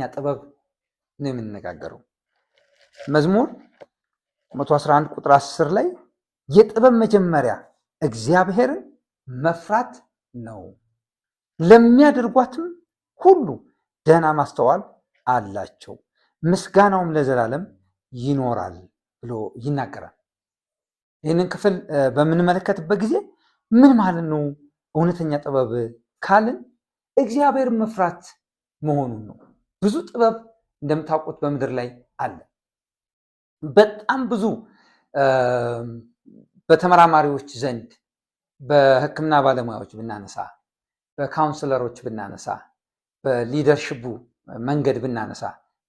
ጥበብ ነው የምንነጋገረው። መዝሙር 111 ቁጥር 10 ላይ የጥበብ መጀመሪያ እግዚአብሔርን መፍራት ነው፣ ለሚያደርጓትም ሁሉ ደህና ማስተዋል አላቸው፣ ምስጋናውም ለዘላለም ይኖራል ብሎ ይናገራል። ይህንን ክፍል በምንመለከትበት ጊዜ ምን ማለት ነው እውነተኛ ጥበብ ካልን እግዚአብሔርን መፍራት መሆኑን ነው። ብዙ ጥበብ እንደምታውቁት በምድር ላይ አለ። በጣም ብዙ በተመራማሪዎች ዘንድ በሕክምና ባለሙያዎች ብናነሳ፣ በ counselor ኦች ብናነሳ፣ በ leadership ኡ መንገድ ብናነሳ፣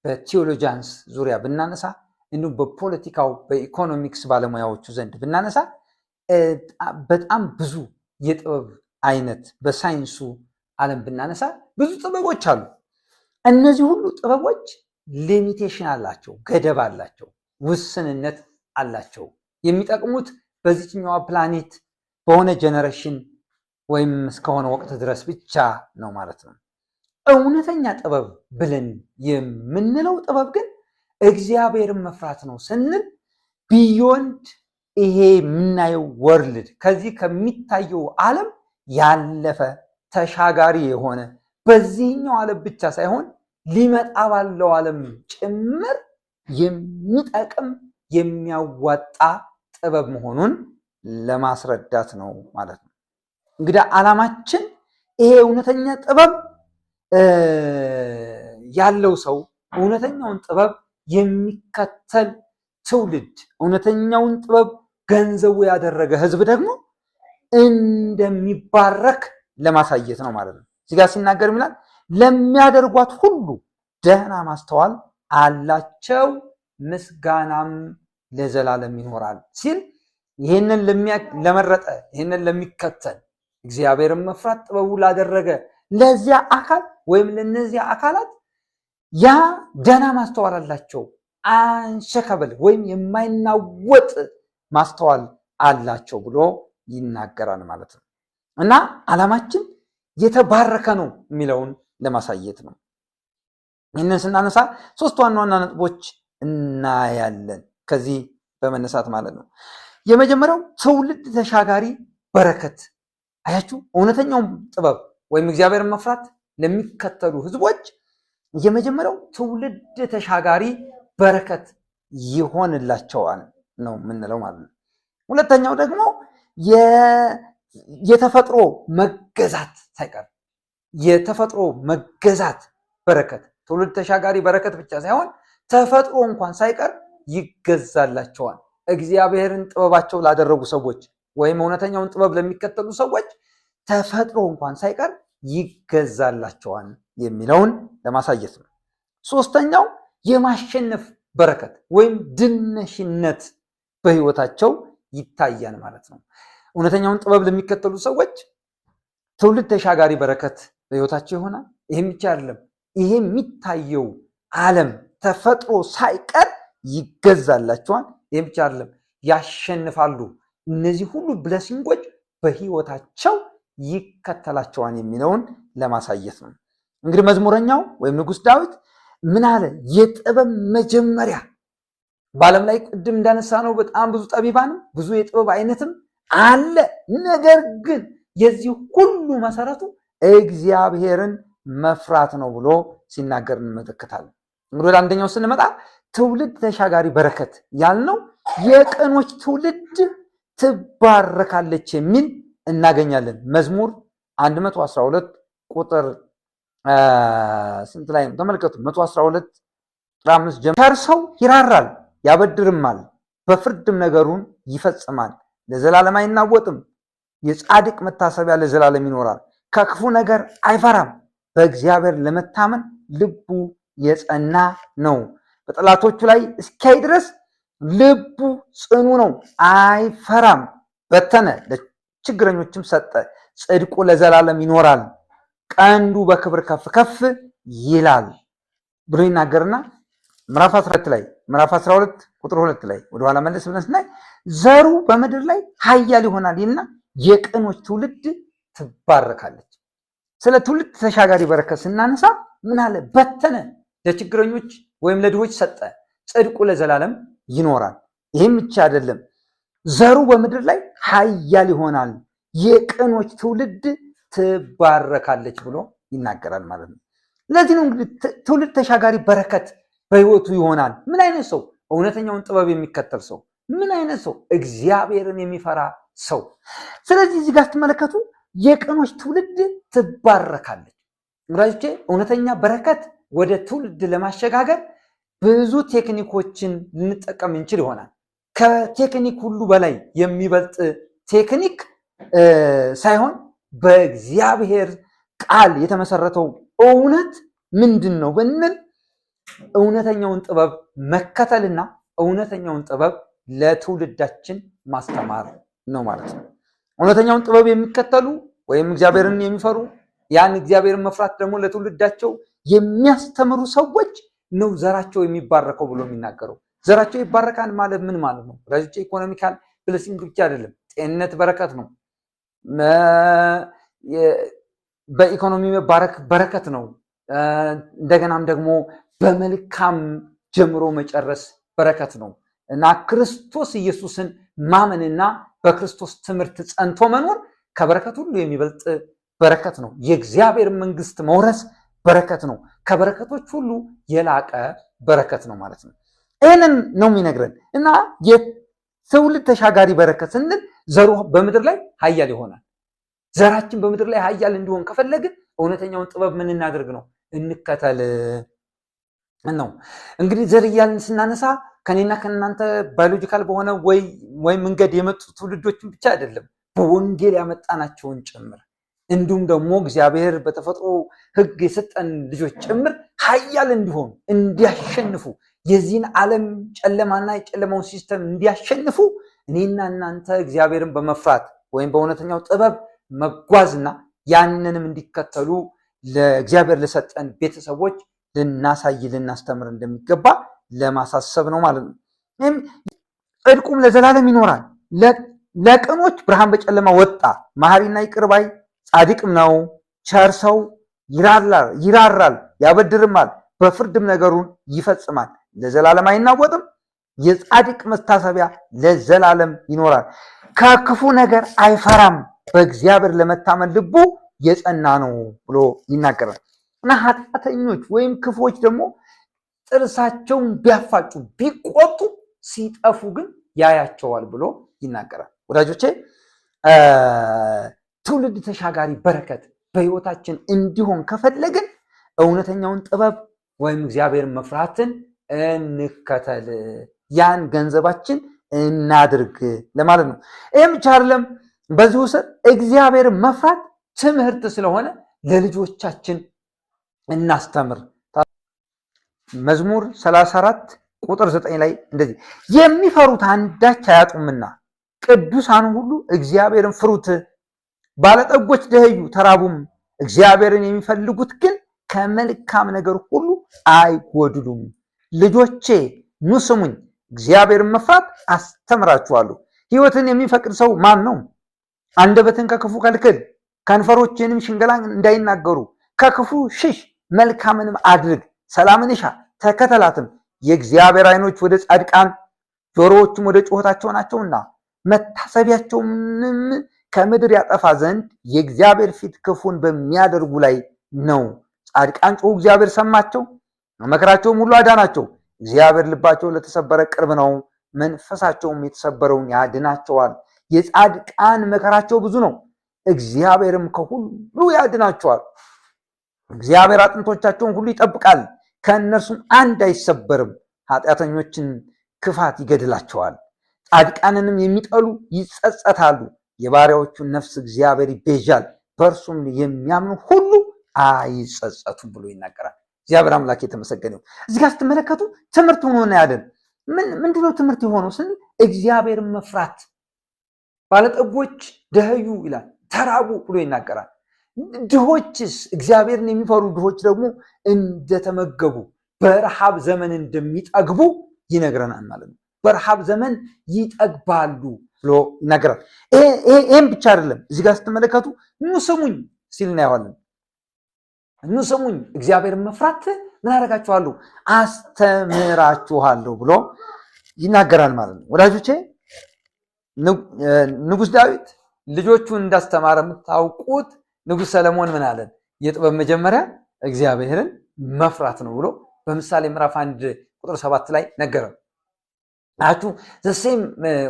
በ theologians ዙሪያ ብናነሳ፣ እንዲሁም በፖለቲካው በኢኮኖሚክስ ባለሙያዎቹ ዘንድ ብናነሳ በጣም ብዙ የጥበብ አይነት በሳይንሱ ዓለም ብናነሳ ብዙ ጥበቦች አሉ። እነዚህ ሁሉ ጥበቦች limitation አላቸው፣ ገደብ አላቸው፣ ውስንነት አላቸው። የሚጠቅሙት በዚችኛዋ ፕላኔት በሆነ generation ወይም እስከሆነ ወቅት ድረስ ብቻ ነው ማለት ነው። እውነተኛ ጥበብ ብለን የምንለው ጥበብ ግን እግዚአብሔርን መፍራት ነው ስንል beyond ይሄ የምናየው world ከዚህ ከሚታየው ዓለም ያለፈ ተሻጋሪ የሆነ በዚህኛው ዓለም ብቻ ሳይሆን ሊመጣ ባለው ዓለም ጭምር የሚጠቅም የሚያዋጣ ጥበብ መሆኑን ለማስረዳት ነው ማለት ነው። እንግዲህ ዓላማችን ይሄ እውነተኛ ጥበብ ያለው ሰው እውነተኛውን ጥበብ የሚከተል ትውልድ እውነተኛውን ጥበብ ገንዘቡ ያደረገ ሕዝብ ደግሞ እንደሚባረክ ለማሳየት ነው ማለት ነው። እዚህ ጋር ሲናገር ይላል ለሚያደርጓት ሁሉ ደህና ማስተዋል አላቸው፣ ምስጋናም ለዘላለም ይኖራል ሲል ይህንን ለመረጠ ይህንን ለሚከተል እግዚአብሔርን መፍራት ጥበቡ ላደረገ ለዚያ አካል ወይም ለነዚያ አካላት ያ ደህና ማስተዋል አላቸው፣ unshakable ወይም የማይናወጥ ማስተዋል አላቸው ብሎ ይናገራል ማለት ነው። እና ዓላማችን የተባረከ ነው የሚለውን ለማሳየት ነው። ይህንን ስናነሳ ሶስት ዋና ዋና ነጥቦች እናያለን ከዚህ በመነሳት ማለት ነው። የመጀመሪያው ትውልድ ተሻጋሪ በረከት። አያችሁ፣ እውነተኛውን ጥበብ ወይም እግዚአብሔርን መፍራት ለሚከተሉ ሕዝቦች የመጀመሪያው ትውልድ ተሻጋሪ በረከት ይሆንላቸዋል ነው የምንለው ማለት ነው። ሁለተኛው ደግሞ የተፈጥሮ መገዛት ሳይቀር የተፈጥሮ መገዛት በረከት፣ ትውልድ ተሻጋሪ በረከት ብቻ ሳይሆን ተፈጥሮ እንኳን ሳይቀር ይገዛላቸዋል። እግዚአብሔርን ጥበባቸው ላደረጉ ሰዎች ወይም እውነተኛውን ጥበብ ለሚከተሉ ሰዎች ተፈጥሮ እንኳን ሳይቀር ይገዛላቸዋል የሚለውን ለማሳየት ነው። ሶስተኛው የማሸነፍ በረከት ወይም ድነሽነት በሕይወታቸው ይታያል ማለት ነው። እውነተኛውን ጥበብ ለሚከተሉ ሰዎች ትውልድ ተሻጋሪ በረከት በሕይወታቸው ይሆናል። ይሄም ብቻ አይደለም፣ ይሄ የሚታየው ዓለም ተፈጥሮ ሳይቀር ይገዛላቸዋል። ይሄም ብቻ አይደለም፣ ያሸንፋሉ። እነዚህ ሁሉ blessing ኦች በሕይወታቸው ይከተላቸዋል የሚለውን ለማሳየት ነው። እንግዲህ መዝሙረኛው ወይም ንጉሥ ዳዊት ምን አለ? የጥበብ መጀመሪያ በዓለም ላይ ቅድም እንዳነሳ ነው በጣም ብዙ ጠቢባንም ብዙ የጥበብ አይነትም አለ። ነገር ግን የዚህ ሁሉ መሰረቱ እግዚአብሔርን መፍራት ነው ብሎ ሲናገር እንመለከታለን። እንግዲህ ወደ አንደኛው ስንመጣ ትውልድ ተሻጋሪ በረከት ያልነው የቅኖች ትውልድ ትባረካለች የሚል እናገኛለን። መዝሙር 112 ቁጥር ስንት ላይ ነው? ተመልከቱ። 112 ቁጥር 5 ጀምሮ ቸር ሰው ይራራል ያበድርማል፣ በፍርድም ነገሩን ይፈጽማል። ለዘላለም አይናወጥም። የጻድቅ መታሰቢያ ለዘላለም ይኖራል። ከክፉ ነገር አይፈራም። በእግዚአብሔር ለመታመን ልቡ የጸና ነው። በጠላቶቹ ላይ እስኪያይ ድረስ ልቡ ጽኑ ነው፣ አይፈራም። በተነ፣ ለችግረኞችም ሰጠ። ጽድቁ ለዘላለም ይኖራል፣ ቀንዱ በክብር ከፍ ከፍ ይላል ብሎ ይናገርና ምዕራፍ 12 ላይ ምዕራፍ 12 ቁጥር 2 ላይ ወደኋላ መለስ ብለን ስናይ ዘሩ በምድር ላይ ኃያል ይሆናል ይልና የቅኖች ትውልድ ትባረካለች። ስለ ትውልድ ተሻጋሪ በረከት ስናነሳ ምን አለ? በተነ፣ ለችግረኞች ወይም ለድሆች ሰጠ፣ ጽድቁ ለዘላለም ይኖራል። ይህም ብቻ አይደለም፣ ዘሩ በምድር ላይ ኃያል ይሆናል፣ የቅኖች ትውልድ ትባረካለች ብሎ ይናገራል ማለት ነው። ለዚህ ነው እንግዲህ ትውልድ ተሻጋሪ በረከት በሕይወቱ ይሆናል። ምን አይነት ሰው? እውነተኛውን ጥበብ የሚከተል ሰው። ምን አይነት ሰው? እግዚአብሔርን የሚፈራ ሰው። ስለዚህ እዚህ ጋር ስትመለከቱ የቅኖች ትውልድ ትባረካለች። ወዳጆቼ እውነተኛ በረከት ወደ ትውልድ ለማሸጋገር ብዙ ቴክኒኮችን ልንጠቀም እንችል ይሆናል። ከቴክኒክ ሁሉ በላይ የሚበልጥ ቴክኒክ ሳይሆን በእግዚአብሔር ቃል የተመሰረተው እውነት ምንድን ነው ብንል እውነተኛውን ጥበብ መከተልና እውነተኛውን ጥበብ ለትውልዳችን ማስተማር ነው ማለት ነው። እውነተኛውን ጥበብ የሚከተሉ ወይም እግዚአብሔርን የሚፈሩ ያን እግዚአብሔርን መፍራት ደግሞ ለትውልዳቸው የሚያስተምሩ ሰዎች ነው ዘራቸው የሚባረከው ብሎ የሚናገረው። ዘራቸው ይባረካል ማለት ምን ማለት ነው? ወዳጆቼ economical blessing ብቻ አይደለም። ጤንነት በረከት ነው። በኢኮኖሚ መባረክ በረከት ነው። እንደገናም ደግሞ በመልካም ጀምሮ መጨረስ በረከት ነው እና ክርስቶስ ኢየሱስን ማመንና በክርስቶስ ትምህርት ጸንቶ መኖር ከበረከት ሁሉ የሚበልጥ በረከት ነው። የእግዚአብሔር መንግስት መውረስ በረከት ነው። ከበረከቶች ሁሉ የላቀ በረከት ነው ማለት ነው። ይህንን ነው የሚነግረን እና የትውልድ ተሻጋሪ በረከት ስንል ዘሩ በምድር ላይ ኃያል ይሆናል። ዘራችን በምድር ላይ ኃያል እንዲሆን ከፈለግን እውነተኛውን ጥበብ ምን እናደርግ ነው? እንከተል ነው። እንግዲህ ዘር እያልን ስናነሳ ከኔና ከእናንተ biological በሆነ ወይ መንገድ የመጡ ትውልዶችን ብቻ አይደለም፣ በወንጌል ያመጣናቸውን ጭምር እንዲሁም ደግሞ እግዚአብሔር በተፈጥሮ ሕግ የሰጠን ልጆች ጭምር ኃያል እንዲሆኑ እንዲያሸንፉ፣ የዚህን ዓለም ጨለማና የጨለማውን system እንዲያሸንፉ እኔና እናንተ እግዚአብሔርን በመፍራት ወይም በእውነተኛው ጥበብ መጓዝና ያንንም እንዲከተሉ ለእግዚአብሔር ለሰጠን ቤተሰቦች ልናሳይ ልናስተምር እንደሚገባ ለማሳሰብ ነው ማለት ነው። ይህም ጽድቁም ለዘላለም ይኖራል። ለቅኖች ብርሃን በጨለማ ወጣ። መሐሪና ይቅር ባይ ጻድቅም ነው። ቸር ሰው ይራራል ያበድርማል፣ በፍርድም ነገሩን ይፈጽማል። ለዘላለም አይናወጥም። የጻድቅ መታሰቢያ ለዘላለም ይኖራል። ከክፉ ነገር አይፈራም፣ በእግዚአብሔር ለመታመን ልቡ የጸና ነው ብሎ ይናገራል። እና ኃጢአተኞች ወይም ክፉዎች ደግሞ ጥርሳቸውን ቢያፋጩ ቢቆጡ ሲጠፉ ግን ያያቸዋል ብሎ ይናገራል። ወዳጆቼ ትውልድ ተሻጋሪ በረከት በሕይወታችን እንዲሆን ከፈለግን እውነተኛውን ጥበብ ወይም እግዚአብሔርን መፍራትን እንከተል፣ ያን ገንዘባችን እናድርግ ለማለት ነው። ይህም ብቻ አይደለም። በዚሁ ስር እግዚአብሔርን መፍራት ትምህርት ስለሆነ ለልጆቻችን እናስተምር። መዝሙር 34 ቁጥር 9 ላይ እንደዚህ የሚፈሩት አንዳች አያጡምና ቅዱሳን ሁሉ እግዚአብሔርን ፍሩት። ባለጠጎች ደኸዩ ተራቡም፣ እግዚአብሔርን የሚፈልጉት ግን ከመልካም ነገር ሁሉ አይጎድሉም። ልጆቼ ኑ ስሙኝ፣ እግዚአብሔርን መፍራት አስተምራችኋለሁ። ሕይወትን የሚፈቅድ ሰው ማን ነው? አንደበትን ከክፉ ከልክል፣ ከንፈሮችንም ሽንገላን እንዳይናገሩ። ከክፉ ሽሽ፣ መልካምንም አድርግ፣ ሰላምን እሻ ተከተላትም። የእግዚአብሔር ዓይኖች ወደ ጻድቃን ጆሮዎቹም ወደ ጩኸታቸው ናቸውና መታሰቢያቸውንም ከምድር ያጠፋ ዘንድ የእግዚአብሔር ፊት ክፉን በሚያደርጉ ላይ ነው። ጻድቃን ጮኹ፣ እግዚአብሔር ሰማቸው፣ መከራቸውም ሁሉ አዳናቸው። እግዚአብሔር ልባቸው ለተሰበረ ቅርብ ነው፣ መንፈሳቸውም የተሰበረውን ያድናቸዋል። የጻድቃን መከራቸው ብዙ ነው፣ እግዚአብሔርም ከሁሉ ያድናቸዋል። እግዚአብሔር አጥንቶቻቸውን ሁሉ ይጠብቃል፣ ከእነርሱም አንድ አይሰበርም። ኃጢአተኞችን ክፋት ይገድላቸዋል፣ ጻድቃንንም የሚጠሉ ይጸጸታሉ። የባሪያዎቹን ነፍስ እግዚአብሔር ይቤዣል፣ በእርሱም የሚያምኑ ሁሉ አይጸጸቱም ብሎ ይናገራል። እግዚአብሔር አምላክ የተመሰገነ ይሁን። እዚህ ጋር ስትመለከቱ ትምህርት ሆኖ እናያለን። ምንድነው ትምህርት የሆነው ስንል እግዚአብሔርን መፍራት። ባለጠጎች ደኸዩ ይላል፣ ተራቡ ብሎ ይናገራል። ድሆችስ እግዚአብሔርን የሚፈሩ ድሆች ደግሞ እንደተመገቡ በረሃብ ዘመን እንደሚጠግቡ ይነግረናል ማለት ነው። በረሃብ ዘመን ይጠግባሉ ብሎ ይናገራል። ይህም ብቻ አይደለም። እዚህ ጋር ስትመለከቱ ኑ ስሙኝ ሲል እናየዋለን። ኑ ስሙኝ፣ እግዚአብሔርን መፍራት ምን አደርጋችኋለሁ? አስተምራችኋለሁ ብሎ ይናገራል ማለት ነው። ወዳጆቼ ንጉሥ ዳዊት ልጆቹን እንዳስተማረ የምታውቁት ንጉሥ ሰለሞን ምን አለን? የጥበብ መጀመሪያ እግዚአብሔርን መፍራት ነው ብሎ በምሳሌ ምዕራፍ 1 ቁጥር 7 ላይ ነገረው። አያችሁ the same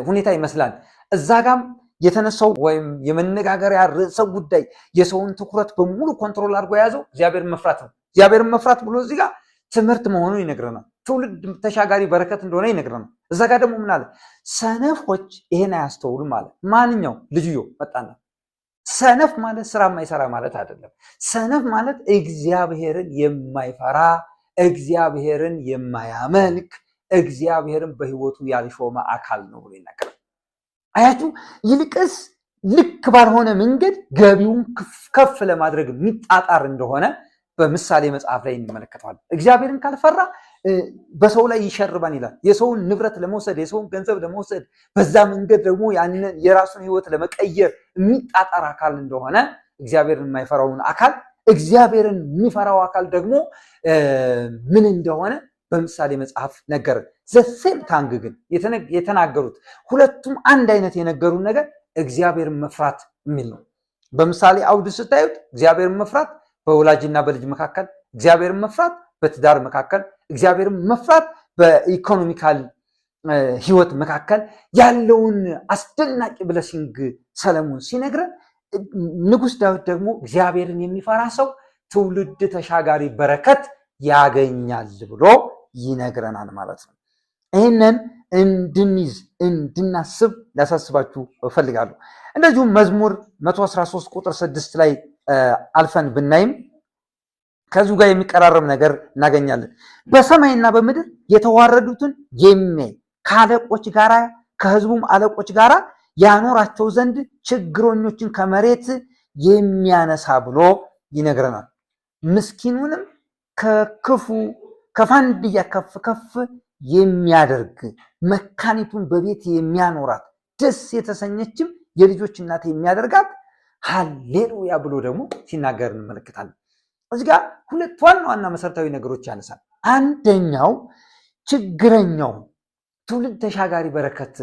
ሁኔታ ይመስላል። እዛ ጋም የተነሳው ወይም የመነጋገሪያ ርዕሰ ጉዳይ የሰውን ትኩረት በሙሉ control አድርጎ የያዘው እግዚአብሔርን መፍራት ነው። እግዚአብሔርን መፍራት ብሎ እዚህ ጋር ትምህርት መሆኑን ይነግረናል። ትውልድ ተሻጋሪ በረከት እንደሆነ ይነግረናል። እዛ ጋር ደግሞ ምን አለ? ሰነፎች ይሄን አያስተውሉም አለ። ማንኛው ልጅዮ መጣና ሰነፍ ማለት ስራ የማይሰራ ማለት አይደለም። ሰነፍ ማለት እግዚአብሔርን የማይፈራ፣ እግዚአብሔርን የማያመልክ፣ እግዚአብሔርን በሕይወቱ ያልሾመ አካል ነው ብሎ ይናገራል። አያችሁ፣ ይልቅስ ልክ ባልሆነ መንገድ ገቢውን ከፍ ለማድረግ የሚጣጣር እንደሆነ በምሳሌ መጽሐፍ ላይ እንመለከተዋለን። እግዚአብሔርን ካልፈራ በሰው ላይ ይሸርባል ይላል። የሰውን ንብረት ለመውሰድ፣ የሰውን ገንዘብ ለመውሰድ፣ በዛ መንገድ ደግሞ ያንን የራሱን ሕይወት ለመቀየር የሚጣጣር አካል እንደሆነ እግዚአብሔርን የማይፈራውን አካል፣ እግዚአብሔርን የሚፈራው አካል ደግሞ ምን እንደሆነ በምሳሌ መጽሐፍ ነገረን። The same thing ግን የተናገሩት ሁለቱም አንድ አይነት የነገሩን ነገር እግዚአብሔርን መፍራት የሚል ነው። በምሳሌ አውድ ስታዩት እግዚአብሔርን መፍራት በወላጅና በልጅ መካከል፣ እግዚአብሔርን መፍራት በትዳር መካከል፣ እግዚአብሔርን መፍራት በ economical ሕይወት መካከል ያለውን አስደናቂ blessing ሰለሞን ሲነግረን፣ ንጉሥ ዳዊት ደግሞ እግዚአብሔርን የሚፈራ ሰው ትውልድ ተሻጋሪ በረከት ያገኛል ብሎ ይነግረናል ማለት ነው። ይህንን እንድንይዝ እንድናስብ ላሳስባችሁ እፈልጋለሁ። እንደዚሁም መዝሙር 113 ቁጥር 6 ላይ አልፈን ብናይም ከዚሁ ጋር የሚቀራረብ ነገር እናገኛለን። በሰማይና በምድር የተዋረዱትን የሚያይ ከአለቆች ጋር ከሕዝቡም አለቆች ጋር ያኖራቸው ዘንድ ችግረኞችን ከመሬት የሚያነሳ ብሎ ይነግረናል። ምስኪኑንም ከክፉ ከፋንድያ ከፍ ከፍ የሚያደርግ፣ መካኒቱን በቤት የሚያኖራት፣ ደስ የተሰኘችም የልጆች እናት የሚያደርጋት ሃሌሉያ ብሎ ደግሞ ሲናገር እንመለከታለን። እዚህ ጋር ሁለት ዋና ዋና መሰረታዊ ነገሮች ያነሳል። አንደኛው ችግረኛው ትውልድ ተሻጋሪ በረከት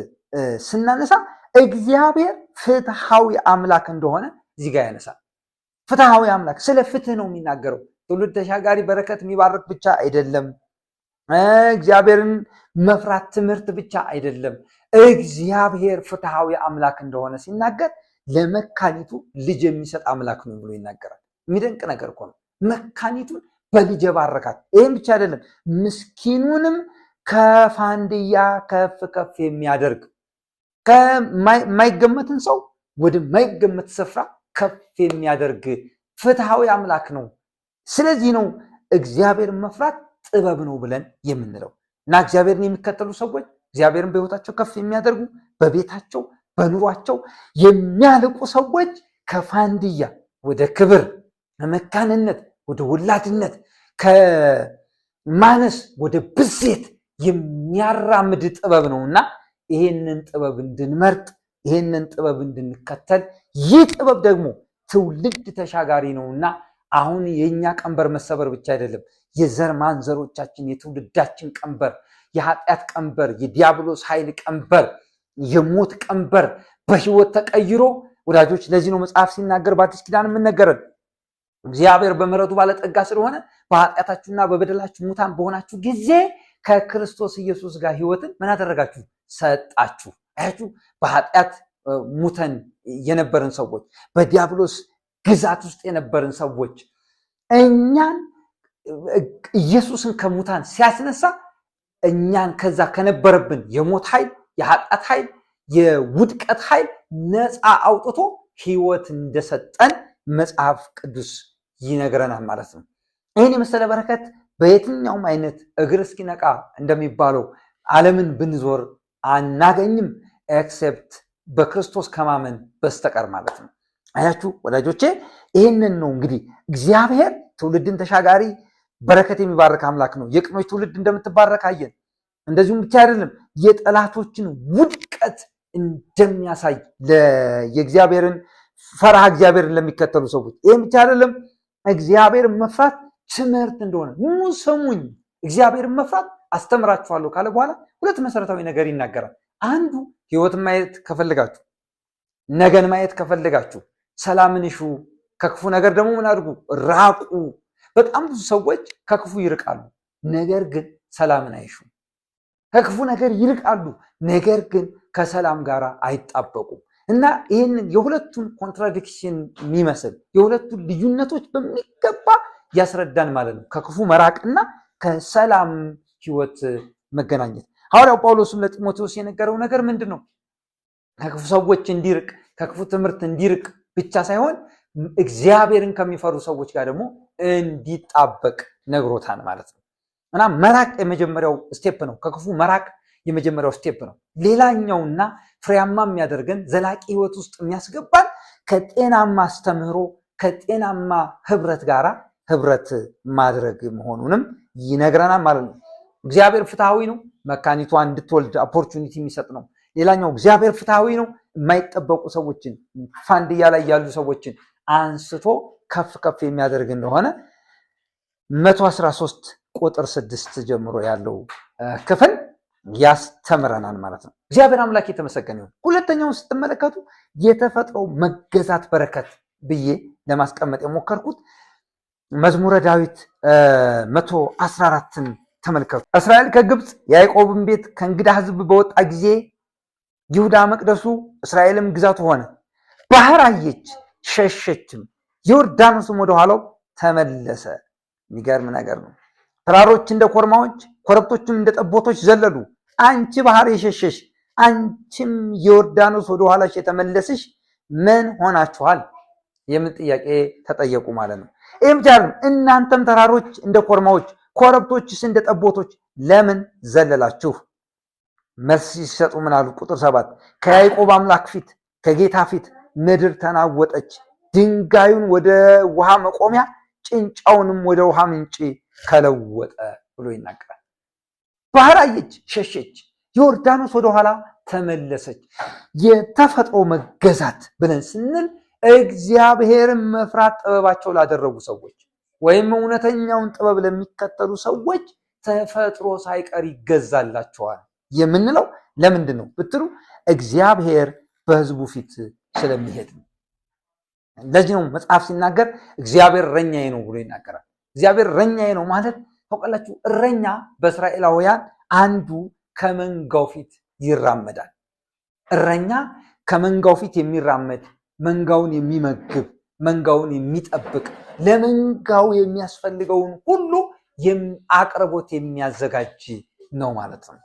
ስናነሳ እግዚአብሔር ፍትሐዊ አምላክ እንደሆነ እዚህ ጋር ያነሳል። ፍትሐዊ አምላክ፣ ስለ ፍትህ ነው የሚናገረው። ትውልድ ተሻጋሪ በረከት የሚባርክ ብቻ አይደለም። እግዚአብሔርን መፍራት ትምህርት ብቻ አይደለም። እግዚአብሔር ፍትሐዊ አምላክ እንደሆነ ሲናገር ለመካኒቱ ልጅ የሚሰጥ አምላክ ነው ብሎ ይናገራል። የሚደንቅ ነገር እኮ ነው። መካኒቱን በልጅ የባረካት። ይህም ብቻ አይደለም፣ ምስኪኑንም ከፋንድያ ከፍ ከፍ የሚያደርግ፣ ከማይገመትን ሰው ወደማይገመት ስፍራ ከፍ የሚያደርግ ፍትሐዊ አምላክ ነው። ስለዚህ ነው እግዚአብሔርን መፍራት ጥበብ ነው ብለን የምንለው። እና እግዚአብሔርን የሚከተሉ ሰዎች፣ እግዚአብሔርን በሕይወታቸው ከፍ የሚያደርጉ፣ በቤታቸው በኑሯቸው የሚያልቁ ሰዎች ከፋንድያ ወደ ክብር፣ ከመካንነት ወደ ወላድነት፣ ከማነስ ወደ ብዜት የሚያራምድ ጥበብ ነውና ይሄንን ጥበብ እንድንመርጥ፣ ይሄንን ጥበብ እንድንከተል፣ ይህ ጥበብ ደግሞ ትውልድ ተሻጋሪ ነውና አሁን የኛ ቀንበር መሰበር ብቻ አይደለም፣ የዘር ማንዘሮቻችን የትውልዳችን ቀንበር፣ የኃጢአት ቀንበር፣ የዲያብሎስ ኃይል ቀንበር፣ የሞት ቀንበር በህይወት ተቀይሮ ወዳጆች፣ ለዚህ ነው መጽሐፍ ሲናገር በአዲስ ኪዳን የምንነገረን እግዚአብሔር በምሕረቱ ባለጠጋ ስለሆነ በኃጢአታችሁና በበደላችሁ ሙታን በሆናችሁ ጊዜ ከክርስቶስ ኢየሱስ ጋር ህይወትን ምን አደረጋችሁ? ሰጣችሁ። አያችሁ፣ በኃጢአት ሙተን የነበርን ሰዎች፣ በዲያብሎስ ግዛት ውስጥ የነበርን ሰዎች እኛን ኢየሱስን ከሙታን ሲያስነሳ እኛን ከዛ ከነበረብን የሞት ኃይል፣ የኃጢአት ኃይል፣ የውድቀት ኃይል ነፃ አውጥቶ ህይወት እንደሰጠን መጽሐፍ ቅዱስ ይነግረናል ማለት ነው። ይህን የመሰለ በረከት በየትኛውም አይነት እግር እስኪነቃ እንደሚባለው ዓለምን ብንዞር አናገኝም፣ except በክርስቶስ ከማመን በስተቀር ማለት ነው። አያችሁ ወዳጆቼ፣ ይህንን ነው እንግዲህ እግዚአብሔር ትውልድን ተሻጋሪ በረከት የሚባርክ አምላክ ነው። የቅኖች ትውልድ እንደምትባረክ አየን። እንደዚሁም ብቻ አይደለም፣ የጠላቶችን ውድቀት እንደሚያሳይ የእግዚአብሔርን ፈርሃ እግዚአብሔርን ለሚከተሉ ሰዎች። ይህም ብቻ አይደለም፣ እግዚአብሔርን መፍራት ትምህርት እንደሆነ ኑ ስሙኝ፣ እግዚአብሔርን መፍራት አስተምራችኋለሁ ካለ በኋላ ሁለት መሰረታዊ ነገር ይናገራል። አንዱ ሕይወትን ማየት ከፈልጋችሁ፣ ነገን ማየት ከፈልጋችሁ ሰላምን እሹ፣ ከክፉ ነገር ደግሞ ምን አድርጉ? ራቁ። በጣም ብዙ ሰዎች ከክፉ ይርቃሉ፣ ነገር ግን ሰላምን አይሹም። ከክፉ ነገር ይርቃሉ፣ ነገር ግን ከሰላም ጋር አይጣበቁም። እና ይህንን የሁለቱን contradiction የሚመስል የሁለቱን ልዩነቶች በሚገባ ያስረዳን ማለት ነው። ከክፉ መራቅና ከሰላም ሕይወት መገናኘት። ሐዋርያው ጳውሎስም ለጢሞቴዎስ የነገረው ነገር ምንድን ነው? ከክፉ ሰዎች እንዲርቅ፣ ከክፉ ትምህርት እንዲርቅ ብቻ ሳይሆን እግዚአብሔርን ከሚፈሩ ሰዎች ጋር ደግሞ እንዲጣበቅ ነግሮታል ማለት ነው። እና መራቅ የመጀመሪያው step ነው። ከክፉ መራቅ የመጀመሪያው step ነው። ሌላኛውና ፍሬያማ የሚያደርገን ዘላቂ ሕይወት ውስጥ የሚያስገባን ከጤናማ አስተምህሮ ከጤናማ ህብረት ጋር ህብረት ማድረግ መሆኑንም ይነግረናል ማለት ነው። እግዚአብሔር ፍትሐዊ ነው። መካኒቷ እንድትወልድ opportunity የሚሰጥ ነው። ሌላኛው እግዚአብሔር ፍትሐዊ ነው። የማይጠበቁ ሰዎችን ፋንድያ ላይ ያሉ ሰዎችን አንስቶ ከፍ ከፍ የሚያደርግ እንደሆነ 113 ቁጥር 6 ጀምሮ ያለው ክፍል ያስተምረናል ማለት ነው። እግዚአብሔር አምላክ የተመሰገነ ይሁን። ሁለተኛውን ስትመለከቱ የተፈጥሮ መገዛት በረከት ብዬ ለማስቀመጥ የሞከርኩት መዝሙረ ዳዊት 114ን ተመልከቱ። እስራኤል ከግብፅ የያዕቆብን ቤት ከእንግዳ ሕዝብ በወጣ ጊዜ ይሁዳ መቅደሱ እስራኤልም ግዛቱ ሆነ። ባህር አየች ሸሸችም፣ ዮርዳኖስም ወደኋላው ተመለሰ። የሚገርም ነገር ነው። ተራሮች እንደ ኮርማዎች፣ ኮረብቶችም እንደ ጠቦቶች ዘለሉ። አንቺ ባህር የሸሸሽ አንቺም ዮርዳኖስ ወደኋላሽ የተመለስሽ ምን ሆናችኋል? የምን ጥያቄ ተጠየቁ ማለት ነው። ይህም ብቻ አይደለም። እናንተም ተራሮች እንደ ኮርማዎች፣ ኮረብቶችስ እንደ ጠቦቶች ለምን ዘለላችሁ? መልስ ሲሰጡ ምን አሉ? ቁጥር 7 ከያዕቆብ አምላክ ፊት ከጌታ ፊት ምድር ተናወጠች፣ ድንጋዩን ወደ ውሃ መቆሚያ ጭንጫውንም ወደ ውሃ ምንጭ ከለወጠ ብሎ ይናገራል። ባህር አየች፣ ሸሸች፣ ዮርዳኖስ ወደኋላ ተመለሰች። የተፈጥሮ መገዛት ብለን ስንል እግዚአብሔርን መፍራት ጥበባቸው ላደረጉ ሰዎች ወይም እውነተኛውን ጥበብ ለሚከተሉ ሰዎች ተፈጥሮ ሳይቀር ይገዛላቸዋል የምንለው ለምንድን ነው ብትሉ እግዚአብሔር በሕዝቡ ፊት ስለሚሄድ ነው። ለዚህ ነው መጽሐፍ ሲናገር እግዚአብሔር እረኛዬ ነው ብሎ ይናገራል። እግዚአብሔር እረኛዬ ነው ማለት ታውቃላችሁ፣ እረኛ በእስራኤላውያን አንዱ ከመንጋው ፊት ይራመዳል። እረኛ ከመንጋው ፊት የሚራመድ መንጋውን የሚመግብ መንጋውን የሚጠብቅ ለመንጋው የሚያስፈልገውን ሁሉ አቅርቦት የሚያዘጋጅ ነው ማለት ነው።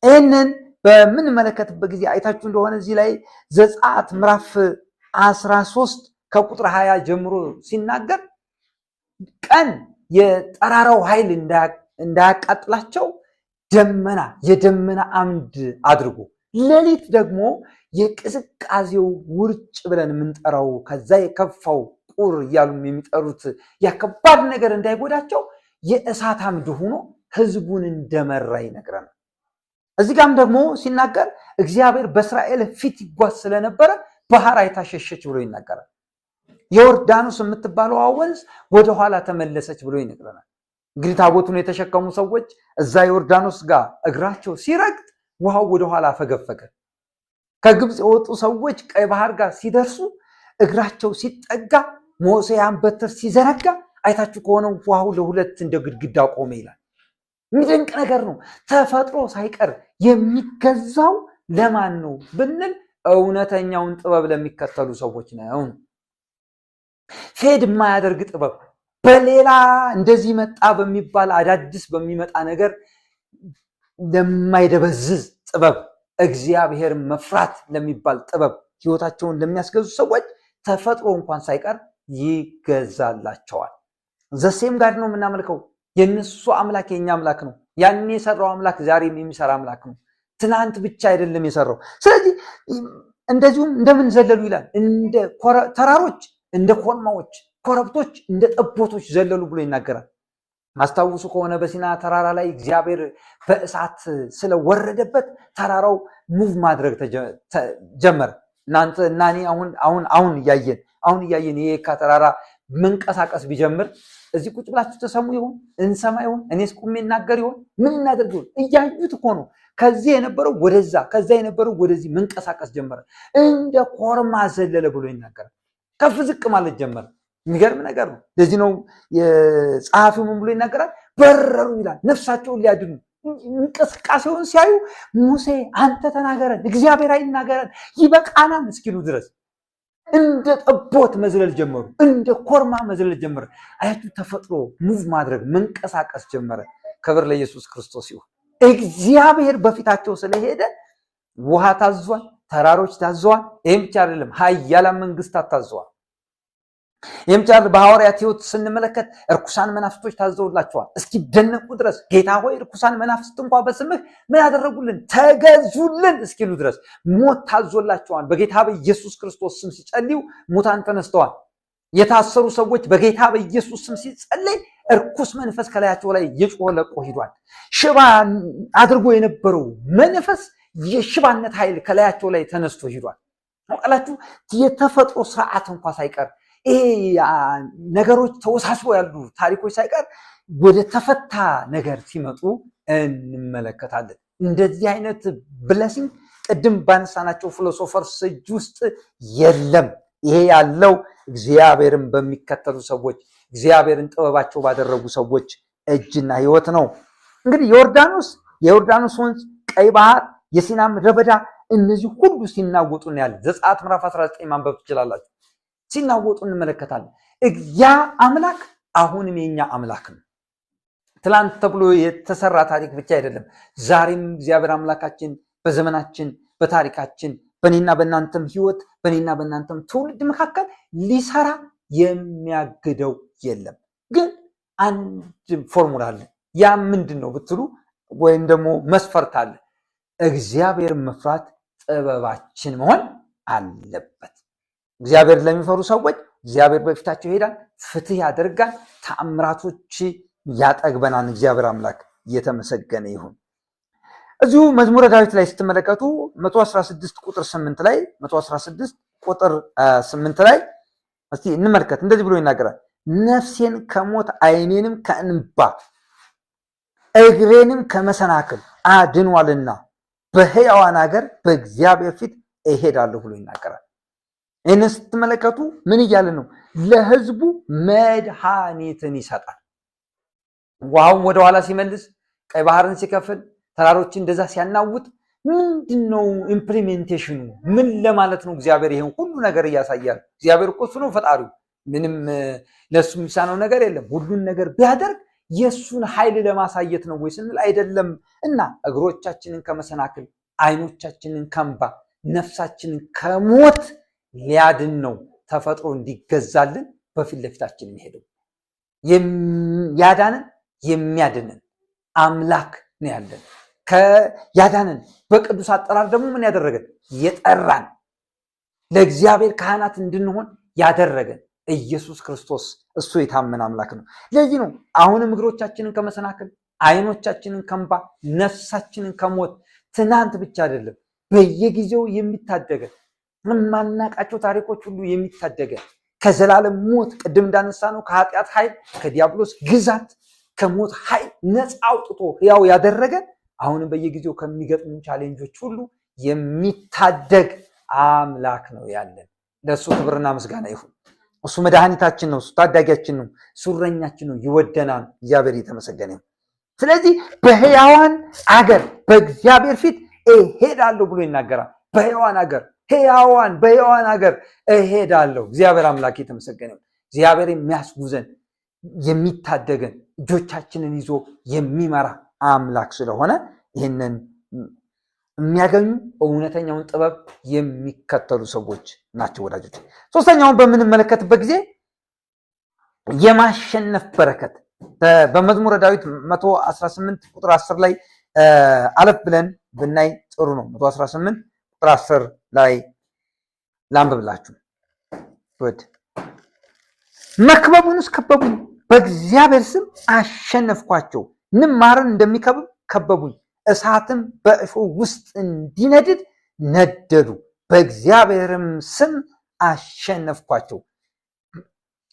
ይህንን በምንመለከትበት ጊዜ አይታችሁ እንደሆነ እዚህ ላይ ዘጸአት ምዕራፍ 13 ከቁጥር 20 ጀምሮ ሲናገር ቀን የጠራራው ኃይል እንዳያቃጥላቸው ደመና የደመና አምድ አድርጎ ሌሊት ደግሞ የቅዝቃዜው ውርጭ ብለን የምንጠራው ከዛ የከፋው ቁር እያሉ የሚጠሩት ያከባድ ነገር እንዳይጎዳቸው የእሳት አምድ ሆኖ ሕዝቡን እንደመራ ይነግረናል። እዚህ ጋም ደግሞ ሲናገር እግዚአብሔር በእስራኤል ፊት ይጓዝ ስለነበረ ባህር አይታ ሸሸች ብሎ ይናገራል። ዮርዳኖስ የምትባለው ወንዝ ወደኋላ ተመለሰች ብሎ ይነግረናል። እንግዲህ ታቦቱን የተሸከሙ ሰዎች እዛ ዮርዳኖስ ጋር እግራቸው ሲረግጥ ውሃው ወደኋላ ፈገፈገ። ከግብፅ የወጡ ሰዎች ቀይ ባህር ጋር ሲደርሱ እግራቸው ሲጠጋ ሙሴ ያን በትር ሲዘረጋ አይታችሁ ከሆነ ውሃው ለሁለት እንደ ግድግዳ ቆመ ይላል። የሚደንቅ ነገር ነው። ተፈጥሮ ሳይቀር የሚገዛው ለማን ነው ብንል እውነተኛውን ጥበብ ለሚከተሉ ሰዎች ነው። fade የማያደርግ ጥበብ በሌላ እንደዚህ መጣ በሚባል አዳዲስ በሚመጣ ነገር ለማይደበዝዝ ጥበብ እግዚአብሔር መፍራት ለሚባል ጥበብ ሕይወታቸውን ለሚያስገዙ ሰዎች ተፈጥሮ እንኳን ሳይቀር ይገዛላቸዋል። The same God ነው የምናመልከው። የእነሱ አምላክ የኛ አምላክ ነው። ያኔ የሰራው አምላክ ዛሬም የሚሰራ አምላክ ነው። ትናንት ብቻ አይደለም የሰራው። ስለዚህ እንደዚሁም እንደምን ዘለሉ ይላል። እንደ ተራሮች እንደ ኮርማዎች፣ ኮረብቶች እንደ ጠቦቶች ዘለሉ ብሎ ይናገራል። ማስታውሱ ከሆነ በሲና ተራራ ላይ እግዚአብሔር በእሳት ስለወረደበት ተራራው move ማድረግ ጀመረ። እናንተ እና እኔ አሁን አሁን አሁን እያየን አሁን እያየን የየካ ተራራ መንቀሳቀስ ቢጀምር እዚህ ቁጭ ብላችሁ ተሰሙ ይሆን? እንሰማ ይሆን? እኔስ ቁሜ እናገር ይሆን? ምን እናደርግ ይሆን? እያዩት እኮ ነው። ከዚህ የነበረው ወደዛ፣ ከዛ የነበረው ወደዚህ መንቀሳቀስ ጀመረ። እንደ ኮርማ ዘለለ ብሎ ይናገራል። ከፍ ዝቅ ማለት ጀመረ። የሚገርም ነገር ነው። ለዚህ ነው የጸሐፊው ምን ብሎ ይናገራል? በረሩ ይላል፣ ነፍሳቸውን ሊያድኑ። እንቅስቃሴውን ሲያዩ ሙሴ አንተ ተናገረን፣ እግዚአብሔር አይናገረን፣ ይበቃናል እስኪሉ ድረስ እንደ ጠቦት መዝለል ጀመሩ። እንደ ኮርማ መዝለል ጀመረ። አያችሁ፣ ተፈጥሮ move ማድረግ መንቀሳቀስ ጀመረ። ክብር ለኢየሱስ ክርስቶስ ይሁን። እግዚአብሔር በፊታቸው ስለሄደ ውሃ ታዟል፣ ተራሮች ታዘዋል። ይህም ብቻ አይደለም፣ ኃያላን መንግስታት ታዘዋል። ይህም ብቻ በሐዋርያት ሕይወት ስንመለከት እርኩሳን መናፍስቶች ታዘውላቸዋል እስኪደነቁ ድረስ። ጌታ ሆይ እርኩሳን መናፍስት እንኳ በስምህ ምን ያደረጉልን ተገዙልን እስኪሉ ድረስ ሞት ታዞላቸዋል። በጌታ በኢየሱስ ክርስቶስ ስም ሲጸልዩ ሙታን ተነስተዋል። የታሰሩ ሰዎች በጌታ በኢየሱስ ስም ሲጸለይ እርኩስ መንፈስ ከላያቸው ላይ እየጮኸ ለቆ ሂዷል። ሽባ አድርጎ የነበረው መንፈስ የሽባነት ኃይል ከላያቸው ላይ ተነስቶ ሂዷል። ታውቃላችሁ፣ የተፈጥሮ ስርዓት እንኳ ሳይቀር ይሄ ነገሮች ተወሳስበው ያሉ ታሪኮች ሳይቀር ወደ ተፈታ ነገር ሲመጡ እንመለከታለን። እንደዚህ አይነት blessing ቅድም ባነሳናቸው philosophers እጅ ውስጥ የለም። ይሄ ያለው እግዚአብሔርን በሚከተሉ ሰዎች፣ እግዚአብሔርን ጥበባቸው ባደረጉ ሰዎች እጅና ሕይወት ነው። እንግዲህ የዮርዳኖስ ወንዝ፣ ቀይ ባህር፣ የሲና ምድረ በዳ እነዚህ ሁሉ ሲናወጡ እናያለን። ዘጸአት ምዕራፍ 19 ማንበብ ትችላላችሁ። ሲናወጡ እንመለከታለን። ያ አምላክ አሁንም የኛ አምላክ ነው። ትላንት ተብሎ የተሰራ ታሪክ ብቻ አይደለም። ዛሬም እግዚአብሔር አምላካችን በዘመናችን፣ በታሪካችን፣ በእኔና በእናንተም ሕይወት፣ በእኔና በእናንተም ትውልድ መካከል ሊሰራ የሚያግደው የለም። ግን አንድ ፎርሙላ አለ። ያ ምንድን ነው ብትሉ፣ ወይም ደግሞ መስፈርት አለ። እግዚአብሔርን መፍራት ጥበባችን መሆን አለበት። እግዚአብሔር ለሚፈሩ ሰዎች እግዚአብሔር በፊታቸው ይሄዳል፣ ፍትህ ያደርጋል፣ ተአምራቶች ያጠግበናል። እግዚአብሔር አምላክ እየተመሰገነ ይሁን። እዚሁ መዝሙረ ዳዊት ላይ ስትመለከቱ 116 ቁጥር 8 ላይ፣ 116 ቁጥር 8 ላይ እስቲ እንመልከት። እንደዚህ ብሎ ይናገራል። ነፍሴን ከሞት ዓይኔንም ከእንባ እግሬንም ከመሰናክል አድኗልና በሕያዋን ሀገር በእግዚአብሔር ፊት እሄዳለሁ ብሎ ይናገራል። ይህንን ስትመለከቱ ምን እያለ ነው? ለሕዝቡ መድኃኒትን ይሰጣል። ውሃውን ወደኋላ ሲመልስ፣ ቀይ ባህርን ሲከፍል፣ ተራሮችን እንደዛ ሲያናውጥ ምንድን ነው implementation ኑ? ምን ለማለት ነው እግዚአብሔር ይሄን ሁሉ ነገር እያሳያል? እግዚአብሔር እኮ እሱ ነው ፈጣሪው። ምንም ለእሱ የሚሳነው ነገር የለም። ሁሉን ነገር ቢያደርግ የእሱን ኃይል ለማሳየት ነው ወይ ስንል አይደለም። እና እግሮቻችንን ከመሰናክል፣ ዓይኖቻችንን ከእንባ፣ ነፍሳችንን ከሞት ሊያድን ነው ተፈጥሮ እንዲገዛልን በፊት ለፊታችን የሚሄደው። ያዳንን የሚያድንን አምላክ ነው ያለን። ያዳንን በቅዱስ አጠራር ደግሞ ምን ያደረገን? የጠራን፣ ለእግዚአብሔር ካህናት እንድንሆን ያደረገን ኢየሱስ ክርስቶስ እሱ የታመነ አምላክ ነው። ለዚህ ነው አሁንም እግሮቻችንን ከመሰናክል፣ ዓይኖቻችንን ከእንባ፣ ነፍሳችንን ከሞት ትናንት ብቻ አይደለም በየጊዜው የሚታደገን፣ የማናቃቸው ታሪኮች ሁሉ የሚታደገን፣ ከዘላለም ሞት ቅድም እንዳነሳ ነው ከኃጢአት ኃይል፣ ከዲያብሎስ ግዛት፣ ከሞት ኃይል ነፃ አውጥቶ ሕያው ያደረገን አሁንም በየጊዜው ከሚገጥሙ challenge ኦች ሁሉ የሚታደግ አምላክ ነው ያለን። ለእሱ ክብርና ምስጋና ይሁን። እሱ መድኃኒታችን ነው። እሱ ታዳጊያችን ነው። እሱ እረኛችን ነው። ይወደናል። እግዚአብሔር የተመሰገነ ይሁን። ስለዚህ በሕያዋን አገር በእግዚአብሔር ፊት እሄዳለሁ ብሎ ይናገራል። በሕያዋን አገር፣ ሕያዋን በሕያዋን አገር እሄዳለሁ። እግዚአብሔር አምላክ የተመሰገነ ይሁን። እግዚአብሔር የሚያስጉዘን፣ የሚታደገን፣ እጆቻችንን ይዞ የሚመራ አምላክ ስለሆነ ይህንን የሚያገኙ እውነተኛውን ጥበብ የሚከተሉ ሰዎች ናቸው ወዳጆች። ሶስተኛውን በምንመለከትበት ጊዜ የማሸነፍ በረከት በመዝሙረ ዳዊት 118 ቁጥር 10 ላይ አለፍ ብለን ብናይ ጥሩ ነው። 118 ቁጥር 10 ላይ ላንብብላችሁ። መክበቡንስ ከበቡኝ፣ በእግዚአብሔር ስም አሸነፍኳቸው። ንብ ማርን እንደሚከብብ ከበቡኝ፣ እሳትም በእሾህ ውስጥ እንዲነድድ ነደዱ፣ በእግዚአብሔርም ስም አሸነፍኳቸው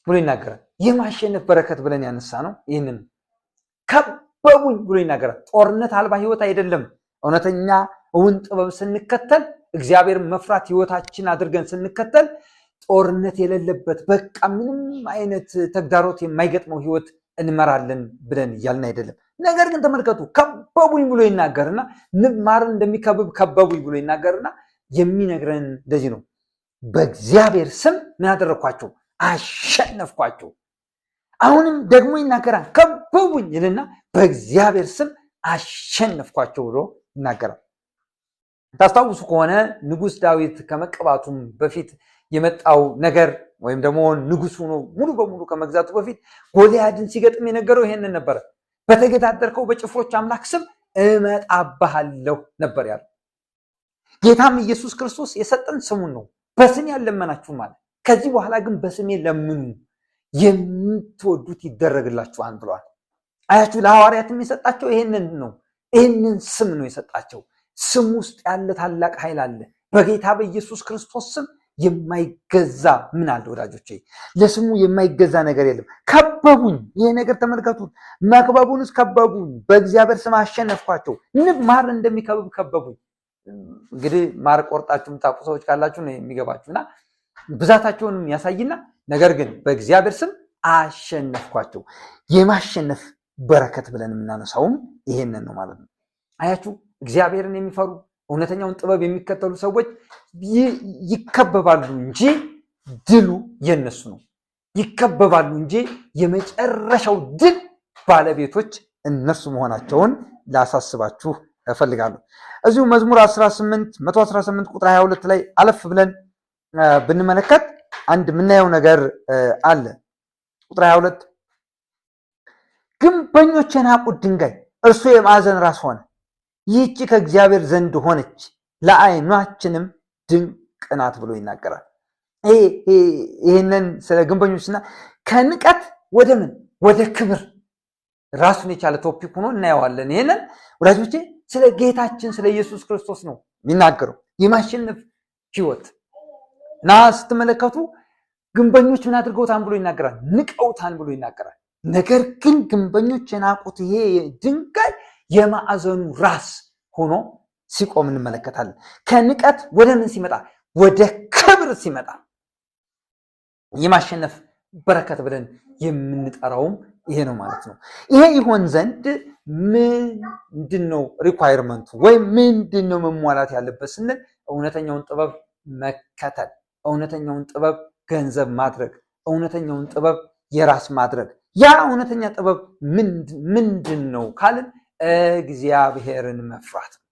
ብሎ ይናገራል። የማሸነፍ በረከት ብለን ያነሳ ነው ይህንን ከበቡኝ ብሎ ይናገራል። ጦርነት አልባ ህይወት አይደለም። እውነተኛ እውን ጥበብ ስንከተል፣ እግዚአብሔርን መፍራት ህይወታችን አድርገን ስንከተል ጦርነት የሌለበት፣ በቃ ምንም አይነት ተግዳሮት የማይገጥመው ህይወት እንመራለን ብለን እያልን አይደለም። ነገር ግን ተመልከቱ፣ ከበቡኝ ብሎ ይናገርና፣ ንብ ማርን እንደሚከብብ ከበቡኝ ብሎ ይናገርና የሚነግረን እንደዚህ ነው። በእግዚአብሔር ስም ምን አደረግኳቸው? አሸነፍኳቸው። አሁንም ደግሞ ይናገራል። ከበቡኝ ይልና በእግዚአብሔር ስም አሸነፍኳቸው ብሎ ይናገራል። ታስታውሱ ከሆነ ንጉስ ዳዊት ከመቀባቱም በፊት የመጣው ነገር ወይም ደግሞ ንጉስ ሆኖ ሙሉ በሙሉ ከመግዛቱ በፊት ጎልያድን ሲገጥም የነገረው ይሄንን ነበረ። በተገዳደርከው በጭፍሮች አምላክ ስም እመጣብሃለሁ ነበር ያለው። ጌታም ኢየሱስ ክርስቶስ የሰጠን ስሙን ነው። በስሜ ያልለመናችሁ ማለት፣ ከዚህ በኋላ ግን በስሜ ለምኑ የምትወዱት ይደረግላችኋል ብለዋል። አያችሁ፣ ለሐዋርያትም የሰጣቸው ይሄንን ነው። ይሄንን ስም ነው የሰጣቸው። ስም ውስጥ ያለ ታላቅ ኃይል አለ። በጌታ በኢየሱስ ክርስቶስ ስም የማይገዛ ምን አለ ወዳጆቼ? ለስሙ የማይገዛ ነገር የለም። ከበቡኝ። ይሄ ነገር ተመልከቱት። መክበቡንስ ከበቡኝ፣ በእግዚአብሔር ስም አሸነፍኳቸው። ንብ ማር እንደሚከብብ ከበቡኝ። እንግዲህ ማር ቆርጣችሁ የምታውቁ ሰዎች ካላችሁ ነው የሚገባችሁ። እና ብዛታቸውንም ያሳይና ነገር ግን በእግዚአብሔር ስም አሸነፍኳቸው። የማሸነፍ በረከት ብለን የምናነሳውም ይሄንን ነው ማለት ነው። አያችሁ፣ እግዚአብሔርን የሚፈሩ፣ እውነተኛውን ጥበብ የሚከተሉ ሰዎች ይከበባሉ እንጂ ድሉ የነሱ ነው። ይከበባሉ እንጂ የመጨረሻው ድል ባለቤቶች እነርሱ መሆናቸውን ላሳስባችሁ እፈልጋለሁ። እዚሁ መዝሙር 18 118 ቁጥር 22 ላይ አለፍ ብለን ብንመለከት አንድ የምናየው ነገር አለ። ቁጥር 22፣ ግንበኞች የናቁት ድንጋይ እርሱ የማዕዘን ራስ ሆነ። ይህቺ ከእግዚአብሔር ዘንድ ሆነች፣ ለዓይናችንም ድንቅ ናት ብሎ ይናገራል። ይህንን ስለ ግንበኞችና ከንቀት ወደ ምን ወደ ክብር ራሱን የቻለ topic ሆኖ እናየዋለን። ይህንን ወዳጆቼ ስለ ጌታችን ስለ ኢየሱስ ክርስቶስ ነው የሚናገረው። የማሸነፍ ህይወት እና ስትመለከቱ ግንበኞች ምን አድርገውታን ብሎ ይናገራል? ንቀውታን ብሎ ይናገራል። ነገር ግን ግንበኞች የናቁት ይሄ ድንጋይ የማዕዘኑ ራስ ሆኖ ሲቆም እንመለከታለን። ከንቀት ወደ ምን ሲመጣ? ወደ ክብር ሲመጣ። የማሸነፍ በረከት ብለን የምንጠራውም ይሄ ነው ማለት ነው። ይሄ ይሆን ዘንድ ምንድን ነው requirement ኡ ወይም ምንድን ነው መሟላት ያለበት ስንል እውነተኛውን ጥበብ መከተል፣ እውነተኛውን ጥበብ ገንዘብ ማድረግ፣ እውነተኛውን ጥበብ የራስ ማድረግ። ያ እውነተኛ ጥበብ ምንድን ነው ካልን እግዚአብሔርን መፍራት ነው።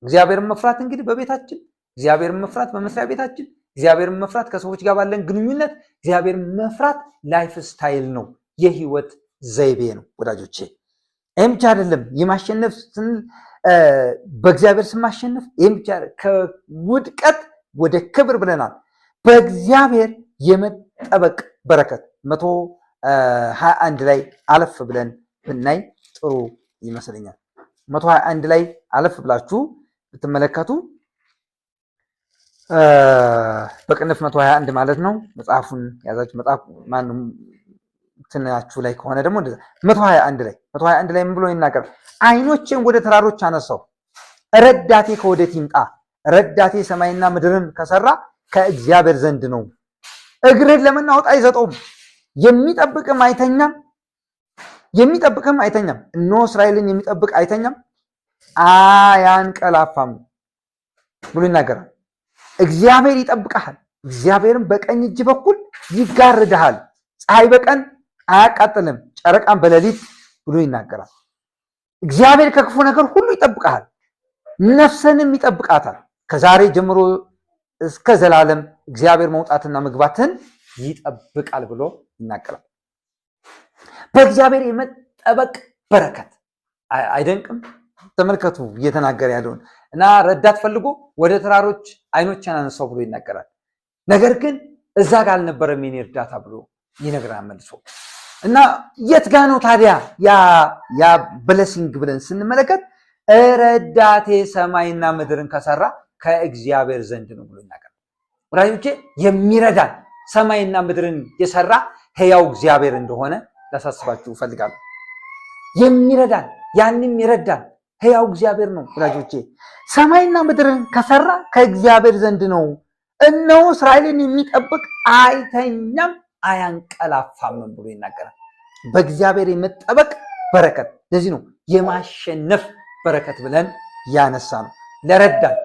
እግዚአብሔርን መፍራት እንግዲህ በቤታችን፣ እግዚአብሔርን መፍራት በመስሪያ ቤታችን፣ እግዚአብሔርን መፍራት ከሰዎች ጋር ባለን ግንኙነት፣ እግዚአብሔርን መፍራት life style ነው፣ የህይወት ዘይቤ ነው ወዳጆቼ። ይህም ብቻ አይደለም። የማሸነፍ ስንል በእግዚአብሔር ስም ማሸነፍ፣ ይህም ብቻ ከውድቀት ወደ ክብር ብለናል። በእግዚአብሔር የመጠበቅ በረከት 121 ላይ አለፍ ብለን ብናይ ጥሩ ይመስለኛል። 121 ላይ አለፍ ብላችሁ ብትመለከቱ፣ በቅንፍ 121 ማለት ነው። መጽሐፉን ያዛችሁ መጽሐፍ ማነው እንትናችሁ ላይ ከሆነ ደግሞ እንደዛ 121 ላይ፣ 121 ላይ ምን ብሎ ይናገራል? ዓይኖቼን ወደ ተራሮች አነሳሁ፣ ረዳቴ ከወዴት ይምጣ? ረዳቴ ሰማይና ምድርን ከሰራ ከእግዚአብሔር ዘንድ ነው። እግርህን ለመናወጥ አይሰጠውም፣ የሚጠብቅም አይተኛም፣ የሚጠብቅም አይተኛም። እነሆ እስራኤልን የሚጠብቅ አይተኛም፣ አያንቀላፋም ብሎ ይናገራል። እግዚአብሔር ይጠብቅሃል፣ እግዚአብሔርም በቀኝ እጅ በኩል ይጋርድሃል። ፀሐይ በቀን አያቃጥልም፣ ጨረቃም በሌሊት ብሎ ይናገራል። እግዚአብሔር ከክፉ ነገር ሁሉ ይጠብቅሃል፣ ነፍስንም ይጠብቃታል። ከዛሬ ጀምሮ እስከ ዘላለም እግዚአብሔር መውጣትና መግባትን ይጠብቃል ብሎ ይናገራል። በእግዚአብሔር የመጠበቅ በረከት አይደንቅም? ተመልከቱ እየተናገረ ያለውን እና ረዳት ፈልጎ ወደ ተራሮች አይኖችን አነሳው ብሎ ይናገራል። ነገር ግን እዛ ጋር አልነበረም የኔ እርዳታ ብሎ ይነግራል መልሶ። እና የት ጋ ነው ታዲያ ያ blessing ብለን ስንመለከት ረዳቴ ሰማይና ምድርን ከሰራ ከእግዚአብሔር ዘንድ ነው ብሎ ይናገራል። ወዳጆቼ፣ የሚረዳን ሰማይና ምድርን የሰራ ሕያው እግዚአብሔር እንደሆነ ላሳስባችሁ እፈልጋለሁ። የሚረዳን ያንም ይረዳን ሕያው እግዚአብሔር ነው። ወዳጆቼ ሰማይና ምድርን ከሰራ ከእግዚአብሔር ዘንድ ነው። እነሆ እስራኤልን የሚጠብቅ አይተኛም አያንቀላፋምም ብሎ ይናገራል። በእግዚአብሔር የመጠበቅ በረከት ለዚህ ነው የማሸነፍ በረከት ብለን ያነሳ ነው። ለረዳን